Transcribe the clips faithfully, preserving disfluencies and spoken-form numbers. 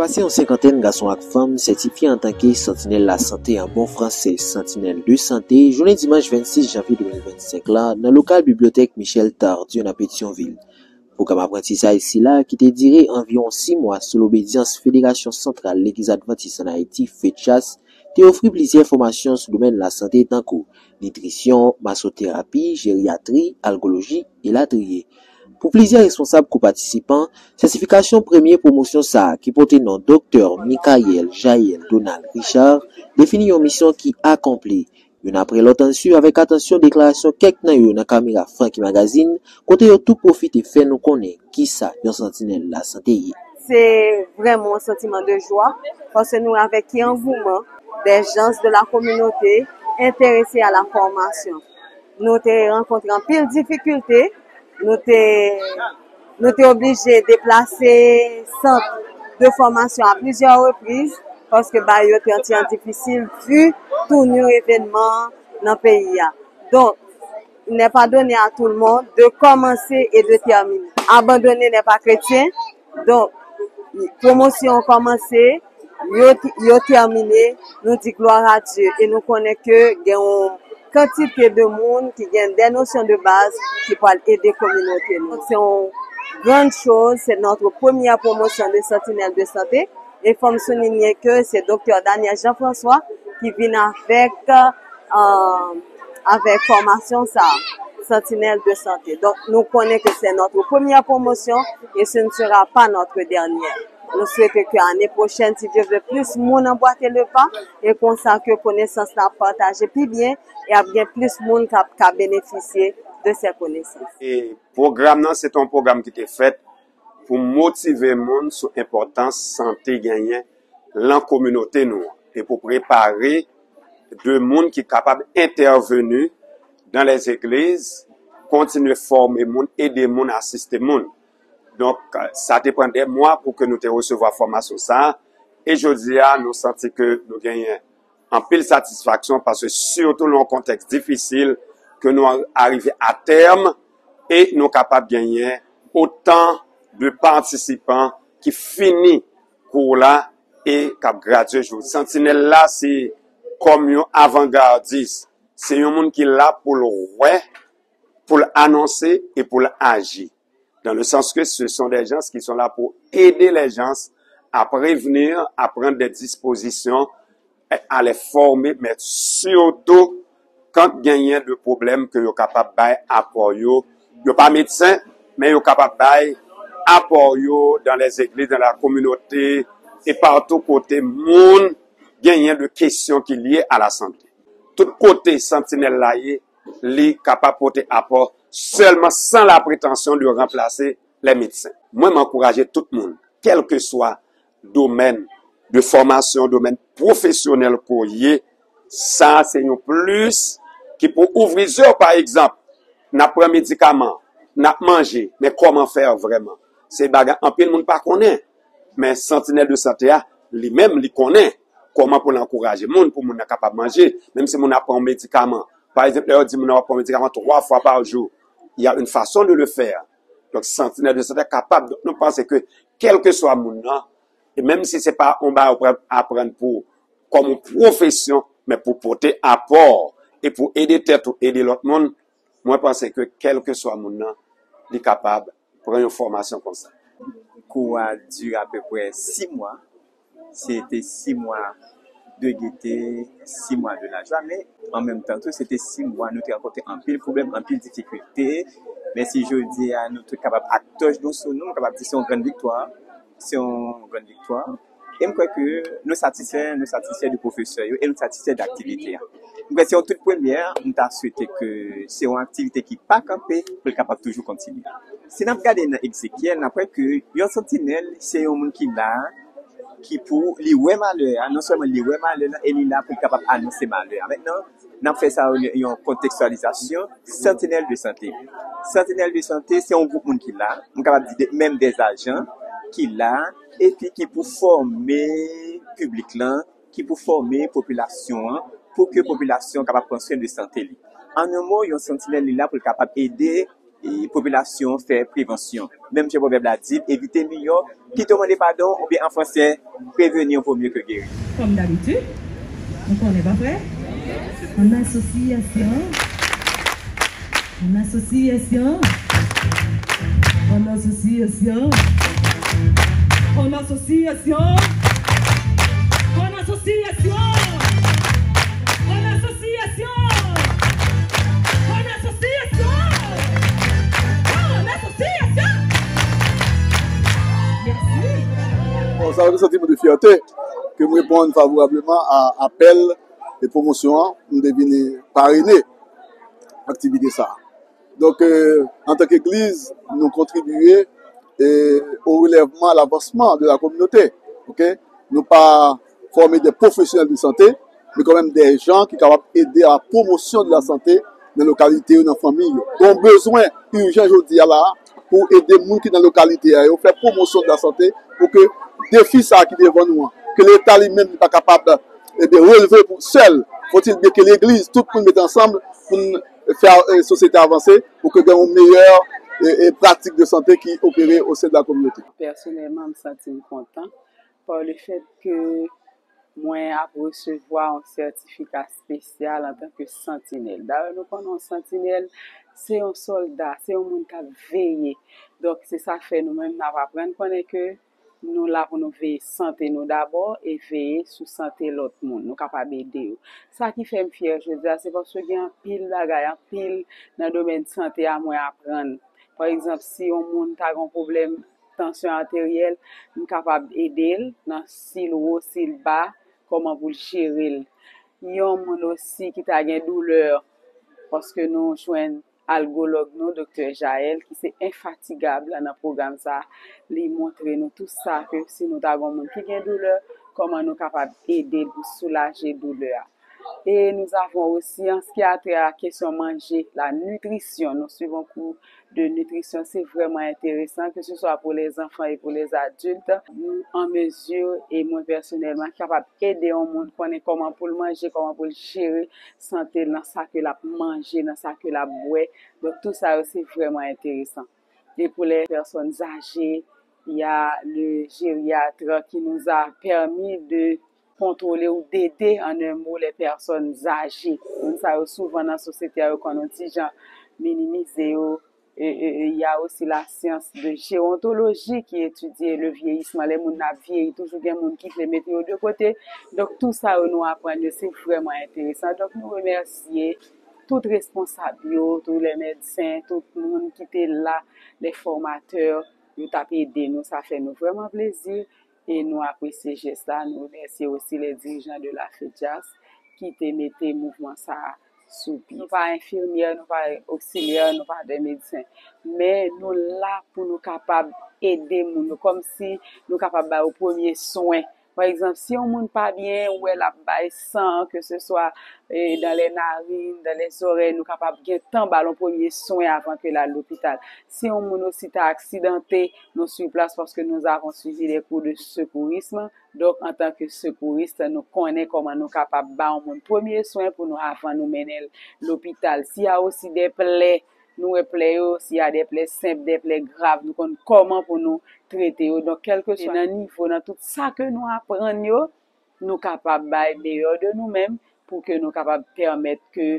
Pase yon senkantèn gason ak fanm sètifye antanke santinèl lasante, an bon fransè, santinèl de sante, jounen dimanch vennsis janvye de mil vennsenk la, nan lokal bibliyotèk Michel Tardieu nan Petyonvil. Pwogram aprantisaj sila, ki te dire anviwon sis mwa sou lobedyans Federasyon Santral Legliz Advantis ann Ayiti, FEDCHAS, te ofri plizyè fòmasyon sou domèn lasante tankou nitrisyon, masoterapi, jeryatri, algoloji, elatriye. Pou plizyè responsab kou patisipan, sètifikasyon premye pwomosyon sa a ki pote non Doktè Michael Jaël Donald Richard defini yon misyon ki akonpli. Youn apre lòt, ann swiv avèk atansyon deklarasyon kèk nan yo nan kamera Francky Magazine, kote yo tou pwofite fè nou konnen kisa yon santinèl lasante ye. Se vrèman yon santiman de jwa, paske nou avèk ki angouman des gens de la communauté enterese a la fòmasyon. Nou te rankontre anpil difikilte, nou te nou te oblije deplase sant de fòmasyon a plizyè repriz, paske bagay yo te yon ti jan difisil, vi tounur evènman nan peyi a. Donk, il n'est pas donné à tout le monde de commencer et de terminer. Abandonner n'est pas chrétien. Donk, pwomosyon an kòmanse, yo, yo tèmine, nou di gloire à Dieu. E nou konnen ke gen yon kantite de moun ki gen des notions de base ki pral ede kominote nou. Se yon grande chose, c'est notre première promotion de sentinelle de santé. E fò m soulinye ke se Doktè Daniel Jean-François ki vin avèk, euh, avèk fòmasyon sa, sentinèl de santé. Donk, nou konnen ke c'est notre première promotion et ce ne sera pas notre dernière. Nou swete ke ane pwochèn, si Dieu veut, plis moun anbwate le pa e konsa ke konesans la ap pataje pi byen e ap gen plis moun k ap ka benefisye de ces connaissances. E pwogram nan, se te yon pwogram ki te fèt pou motive moun sou enpòtans sante genyen lan kominote nou an, e pou prepare de moun ki kapab entèveni dan lèzegliz, kontinye fòme moun, ede moun, asiste moun. Donk, sa te pran de mwa pou ke nou te resevwa fòmasyon sa a, e jodi a, nou santi ke nou genyen anpil satisfaksyon paske sitou nan yon kontèks difisil ke nou arive a tèm e nou kapab genyen otan de patisipan ki fini kou la e k ap gradye jodi. Santinèl la se kòm yon avangardis, se yon moun ki la pou l wè, pou l anonse e pou l aji. Dans le sens que ce sont des gens qui sont là pour aider les gens à prévenir, à prendre des dispositions, à les former, mais surtout quand genyen de pwoblèm ke yo kapab bay apò yo. Yo pa medsen, men yo kapab bay apò yo dans les églises, dans la communauté, e patou kote moun genyen de kesyon ki lye a la sante. Tout kote santinèl la ye, li kapab pote apò sèlman san la prétention de ranplase lè medsen. Mwen, m ankouraje tout moun, kèlkeswa domèn de fòmasyon, domèn pwofesyonèl ke w ye, sa se yon plis ki pou ouvri zye w. Pa egzanp, n ap pran medikaman, n ap manje, men kòman fè vrèman? Se bagay anpil moun pa konnen. Men santinèl de sante a, li menm, li konnen kòman pou l ankouraje moun, pou moun nan kapab manje, menm si moun nan ap pran yon medikaman. Pa egzanp, lè yo di moun nan w ap pran medikaman twa fwa pa jou, il y a une façon de le faire. Donk, santinèl de sante kapab. Donk, nou panse ke kèlkeswa moun nan, e menm si se pa yon bagay ou pral aprann pou, kòm yon pwofesyon, men pou pote apò e pou ede tèt ou, ede lòt moun, mwen panse ke kèlkeswa moun nan, li kapab pran yon fòmasyon konsa. Kou a dire apeprè sis mwa. Se te sis mwa de gete, sis mwa de lajwa, men an menm tan tou, se te sis mwa nou te rankontre anpil pwoblèm, anpil difikilte. Men si jodi a nou tout kapab ak tòch nou sou nou, nou kapab di se yon grann viktwa. Se yon grann viktwa. E m kwè ke nou satisfè, nou satisfè de pwofesè yo e nou satisfè de aktivite a. M kwè se yon tout premyè, m ta swete ke se yon aktivite ki pa kanpe pou l kapab toujou kontinye. Si n ap gade nan Ezekyèl, n ap wè ke yon santinèl se yon moun ki la, ki pou li wè malè a, non sèlman li wè malè la, e li la pou l kapab anonse malè a. Mentnan, n ap fè sa yon, yon kontekstyalizasyon, santinèl de sante. Santinèl de sante, se yon gwoup moun ki la, m kapab di de, menm dè ajan ki la, epi ki pou fòme piblik lan, ki pou fòme popilasyon an, pou ke popilasyon an kapab pran swen de sante li. An yon mo, yon santinèl li la pou l kapab ede E popilasyon fè prevansyon. Menm jan pwovèb la di l, evite miyò, kite w mande padon, oubyen an fransè, prévenir vaut mieux que guérir. Kòm dabitid, nou konnen, pa vre? An asosyasyon, an asosyasyon, an asosyasyon, an asosyasyon, an asosyasyon, an asosyasyon, an asosyasyon, an asosyasyon. Mèsi. Bon, sa se yon santiman de fyète ke m reponn favorableman a apèl e pwomosyon an, m te vini parene aktivite sa a. Donk, euh, antanke egliz, nou kontribye, euh, au relèvement, à l'avancement de la communauté. Ok? Nou pa fòme de pwofesyonèl de sante, men kanmenm de jan ki kapab ede a la pwomosyon de la sante nan lokalite yo, nan fanmi yo. Gon bezwen ijan jodi a la pou ede moun ki nan lokalite a yo fè pwomosyon de la sante pou ke defi sa a ki devan nou an, ke Leta li menm li pa kapab, ebyen, releve pou sèl. Faut-il bien ke legliz, tout moun mete ansanm pou n fè, eh, sosyete avanse, pou ke gen yon meyè, eh, eh, pratik de sante ki opere au sein de la communauté. Pèsonèlman, m santi m kontan par le fait que mwen ap resevwa yon sètifika espesyal antanke santinèl. Dayè, nou konnen yon santinèl, se yon sòlda, se yon moun k ap veye. Donk, se sa k fè nou menm, n ap aprann konnen ke nou la pou nou veye sante nou dabò e veye sou sante lòt moun. Nou kapab ede yo. Sa ki fè m fyè jodi a, se paske gen anpil bagay, anpil nan domèn sante a mwen aprann. Pa egzanp, si yon moun ta gen yon pwoblèm tansyon ateryèl, m kapab ede l nan si l wo, si l ba, kòman pou l jere l. Yon moun osi ki ta gen doulè, paske nou jwenn algològ nou, Doktè Jaël, ki se enfatigab nan pwogram sa a, li montre nou tou sa ke si nou ta gen yon moun ki gen doulè, kòman nou kapab ede l pou soulaje doulè a. Et nous avons aussi, en ce qui a trait à la question manger, la nutrition, nous suivons cours de nutrition, c'est vraiment intéressant, que ce soit pour les enfants et pour les adultes. Nou an mezi, e mwen pèsonèlman, kapab ede yon moun konnen kòman pou l manje, kòman pou l jere sante l nan sa ke l ap manje, nan sa ke l ap bwè. Donk, tou sa yo, se vrèman enteresan. Et pour les personnes âgées, il y a le gériatre qui nous a permis de contrôler ou d'aider, en un mot, les personnes âgées. Moun sa yo souvan nan sosyete a, yo konn yon ti jan minimize yo. Et, et, et il y a aussi la science de gérontologie qui étudie le vieillissement. Lè moun ap vyeyi, toujou gen moun ki vle mete yo de kote. Donk, tou sa yo nou aprann yo, se vrèman enteresan. Donk, nou remèsye tout responsab yo, tout les médecins, tout moun ki te la, les formateurs, yo t ap ede nou. Sa fè nou vrèman plezi e nou apresye jès la. Nou remèsye osi les dirigeants de la FEDJAS ki te mete mouvman sa a sou pye. Nou pa enfimyè, nou pa oksilyè, nou pa de medsen. Men nou la pou nou kapab ede moun yo, kòmsi nou kapab ba yo premye swen. Pa egzanp, si yon moun pa byen, ou wè l ap bay san, ke se swa, eh, dans les narines, dans les oreilles, nou kapab gentan ba l yon premye swen avan ke l al lopital. Si yon moun osi ta aksidante, nou sur place parce que nous avons suivi des cours de secourisme. Donk, antanke sekouris, nou konnen kòman nou kapab ba yon moun premye swen pou nou, avan nou mennen l lopital. S'il y a aussi des plaies, nou wè plè yo, s'il y a des plaies simples, des plaies graves, nou konn kòman pou nou trete yo. Donk, kèlkeswa nan nivo, nan tout sa ke nou aprann yo, nou kapab bay meyè de nou menm pou ke nou kapab pèmèt ke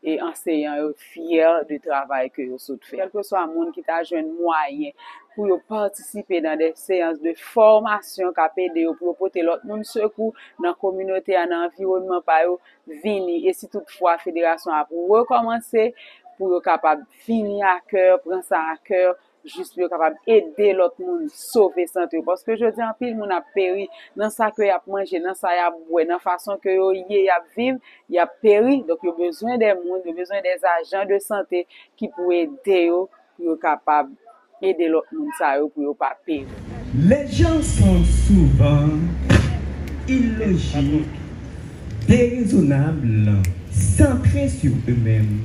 e anseyan yo fyè de travay ke yo sot fè. Kèlkeswa moun ki ta jwenn mwayen pou yo patisipe nan de seyans de fòmasyon k ap ede yo pou yo pote lòt moun sekou nan kominote a, nan anviwònman pa yo, vini. E si toutfwa federasyon ap rekòmanse, pou yo kapab vini a kè, pran sa a kè, jis pou yo kapab ede lòt moun sove sante yo. Paske jodi a, anpil moun ap peri nan sa ke y ap manje, nan sa y ap bwè, nan fason ke yo ye, y ap viv, y ap peri. Donk, yo bezwen de moun, yo bezwen de ajan de sante ki pou ede yo, pou yo kapab ede lòt moun sa yo, pou yo pa peri. Les gens sont souvent illogiques, déraisonnables, centrés sur eux-mêmes.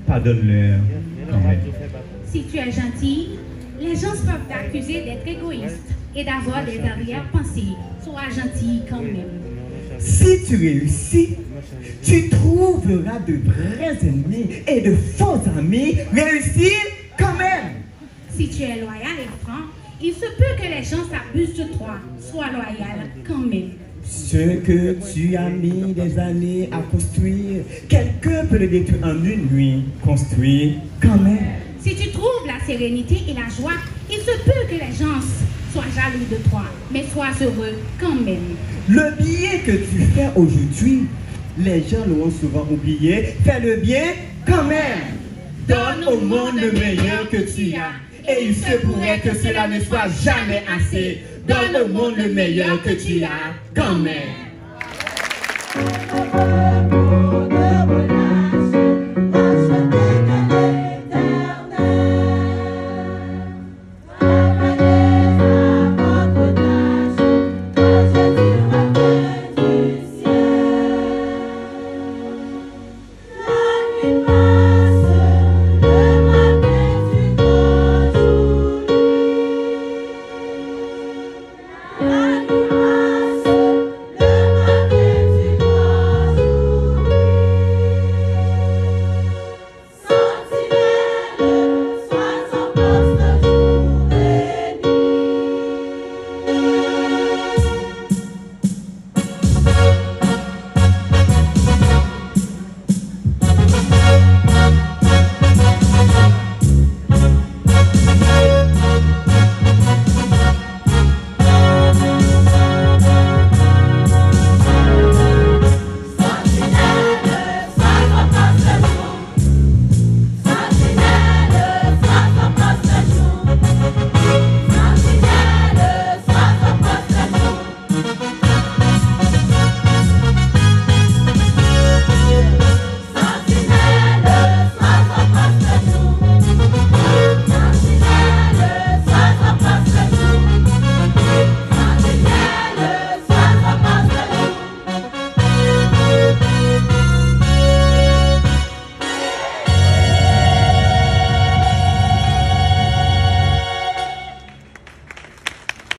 Pardonne-leur quand même. Si tu es gentil, les gens peuvent t'accuser d'être égoïste et d'avoir des arrière-pensées. Sois gentil quand même. Si tu réussis, tu trouveras de vrais ennemis et de faux amis. Réussir quand même. tu es loyal et franc, il se peut que les gens s'abusent de toi. Sois loyal quand même. Ce que tu as mis des années à construire, quelqu'un peut le détruire en une nuit. Construis quand même. Si tu trouves la sérénité et la joie, il se peut que les gens soient jaloux de toi, mais sois heureux quand même. Le bien que tu fais aujourd'hui, les gens l'auront souvent oublié. Fais le bien quand même. Donne au monde le meilleur que tu as. Et il se pourrait que cela ne soit jamais assez. Donne au monde le meilleur que tu as quand même.